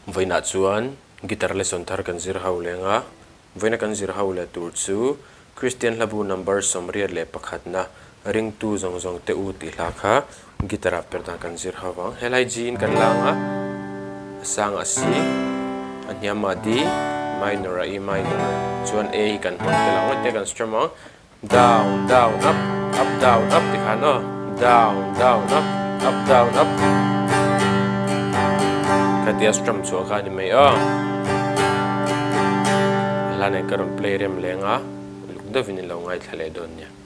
Vawiinah chuan guitar lesson thar kan zir ho leng a, vawiina kan zir ho leh tur chu Kristian hlabu number 81 na ringtu zawng zawng te u tih hla kha guitar ah per dan kan zir ho vang. Helai G in kan lang a, a sangah C, a hniamah D, minor ah E minor, chuan A hi kan hmang tel ang ngawt te kan strum ang. Down, down, up, up, down, up ti khan aw. Down, down, up, up, down, up. Khatia strum chhuah kha a ni mai aw. Hla nen ka rawn play rem leng a, uluk deuhin in lo ngaithla leh dawn nia.